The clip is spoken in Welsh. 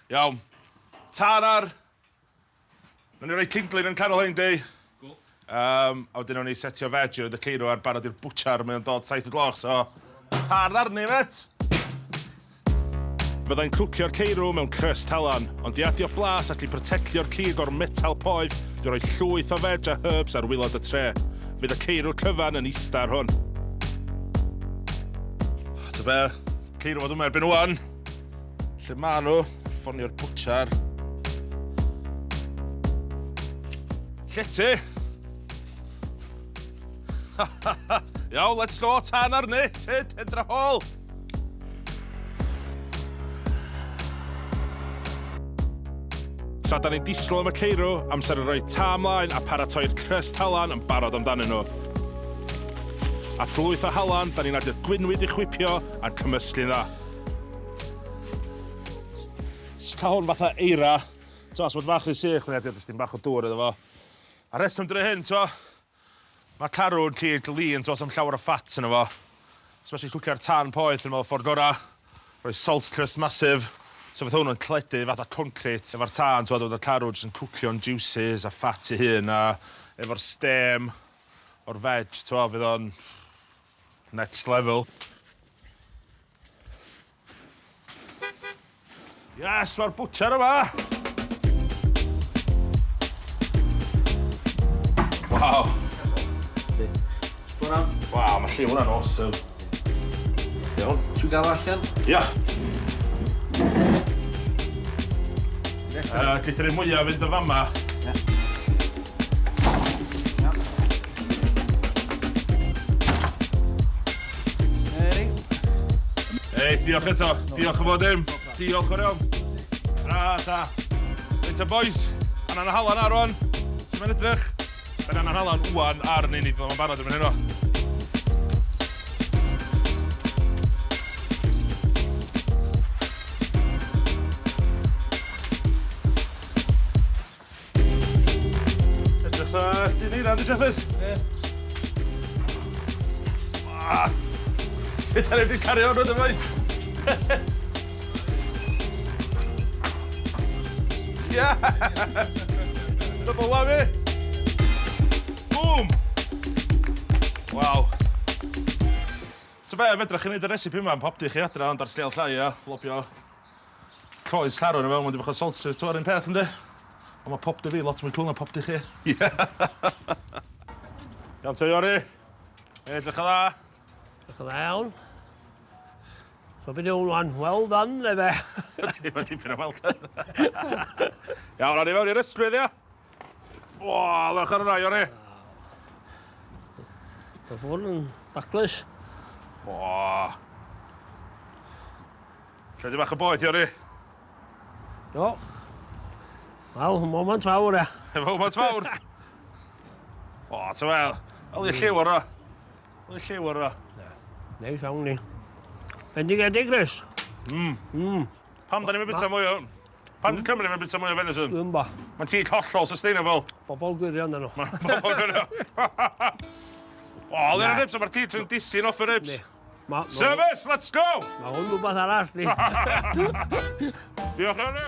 Iawn. Tân ar. Nawn ni roi kindling yn canol hyn, di. Cool. Um, a wedyn nawn ni setio veg i roed y ceirw ar barod i'r bwtsiar, mae o'n dod 7 y gloch, so tân arni, met! Fyddai'n cwcio'r ceirw mewn crust halan, ond i adio blas ac i protectio'r cig o'r metal poeth, dwi'n rhoi llwyth o veg a herbs ar waelod y tre. Fydd y ceirw cyfan yn ista ar hwn. Ta be, ceirw fod yma erbyn wan. Lle ma nhw? Ffonio'r bwtsiar. Lle ti? Iawn, let's go, tân arni, tyd, Hendra Hall. Tra da ni'n disgwyl am y ceirw, amser i roi tân mlaen a paratoi'r crust halan yn barod amdanyn nhw. At lwyth o halan, da ni'n adio gwinwyd i chwipio a'n cymysgu'n dda. Cael hwn fatha eira. T'o, os mae'n bach rhy sych, ni'n adio jyst dim bach o dŵr iddo fo. A reswm drwy hyn, t'o, mae carw yn cig lean, t'o, am llawer o fat yno fo. So mae eisiau cwcio'r tân poeth yn meddwl ffordd gorau. Rhoi salt crust massive. So fydd hwn yn cledu fatha concrete efo'r tân, t'o, oedd y carw jyst yn cwcio'n juices a fat i hun a efo'r steam o'r veg, t'o, fydd o'n next level. Yes, mae'r bwtsiar yma! Waw. Waw, mae lliw hwnna'n awesome. Iawn. Ti'n gael allan? Ia. Geith yr un mwyaf fynd o fama. Hei, diolch eto. Diolch yn fawr dim. Diolch yn iawn. Ta, ta. Reit ta, boys. Anna'n halan ar rwan. Sut mae'n edrych? Da ni'n halan wwan ar ni, ni ddod yn barod erbyn hyn o. Edrych dda, dyn ni, Randy Jeffers. Ie. Ah, sut da ni wedi cario nhw, dy boys? Yes! Double whammy! Boom! Waw. Ta be, fedrwch chi wneud y recipe yma yn popty chi adra, ond ar sgêl llai, ia, lobio Croes carw yn y fewn, mae'n bach o salt strips, ti'n un peth, yndi? Ond mae popty fi lot mwy cool na popty chi. Iawn te, Iori? Edrych yn dda. Edrych yn dda iawn. So beth yw'n wan? Well done, le fe. Ydy, mae dipyn o well done. Iawn, awn ni fewn i'r ysgwydd, ia? O, lwch ar yna, Iori. Mae hwn yn daclus. O. Lle di bach o boeth, Iori? Diolch. Wel, moment fawr, e. Moment fawr. O, ta wel. Wel, i lliw o'r o. Wel, i lliw o'r o. Neis iawn ni. Bendigedig, Chris. Pam da ni'n bwyta mwy o... Pam di Cymru ddim yn bwyta mwy o venison? Dwi'n bo. Mae'n cig hollol sustainable. Bobl gwirion dyn nhw. Bobl gwirion. O, oedd e'r ribs, mae'r cig yn disgyn off y ribs. Ma, Service, let's go! Mae hwn rhywbeth arall, ni. Diolch, Iori.